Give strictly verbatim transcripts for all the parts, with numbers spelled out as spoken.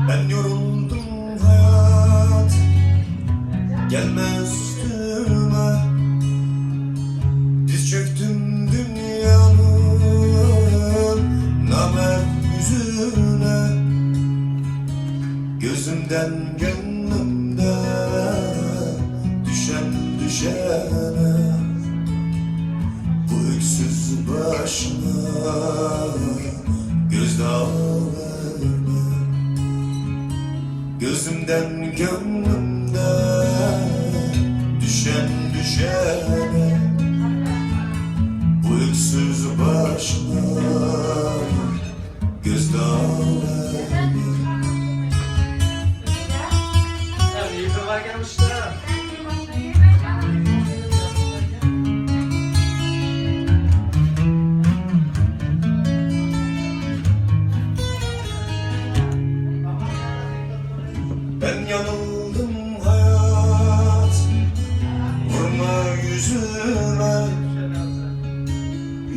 Ben yoruldum hayat, gelme üstüme. Diz çöktüm dünyanın namert yüzüne. Gözümden gönlümden düşen düşene, bu öksüz başına gözdağı verme. Gözümden gönlümden düşen düşene, bu öksüz başına gözdağı verme. Ben yanıldım hayat, vurma yüzüme.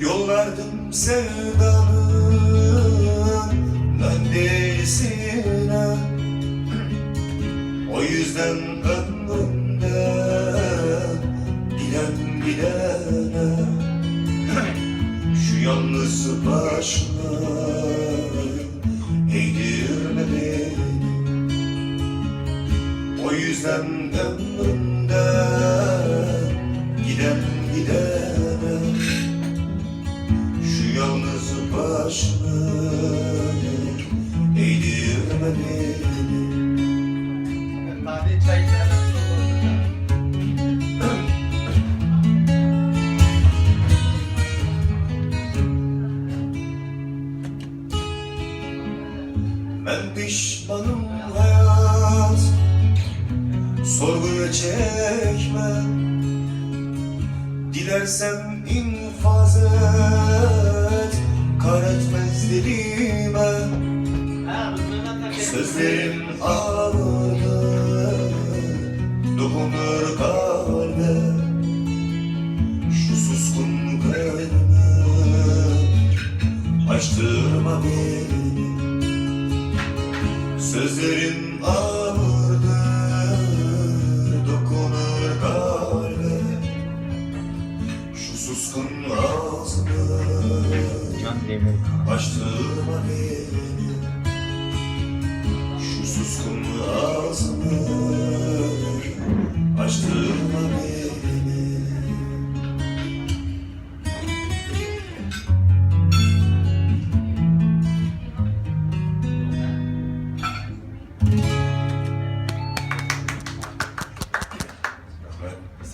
Yol verdim sevdanın önderisine. O yüzden ömrümde giden gidene şu yalnız başına eğdirme beni. O yüzden ömrümde giden gidene şu yalnız başını eğdirme beni. Ben pişmanım hayat, sorguya çekme. Dilersen infaz et, kar etmez dilime. Sözlerim ağırdır, dokunur kalbe. Şu suskun kalbimi açtırma beni. Sözlerim ağırdır, dokunur kalbe. Şu suskun ağzını açtırma beni. Şu suskun ağzını açtırma beni.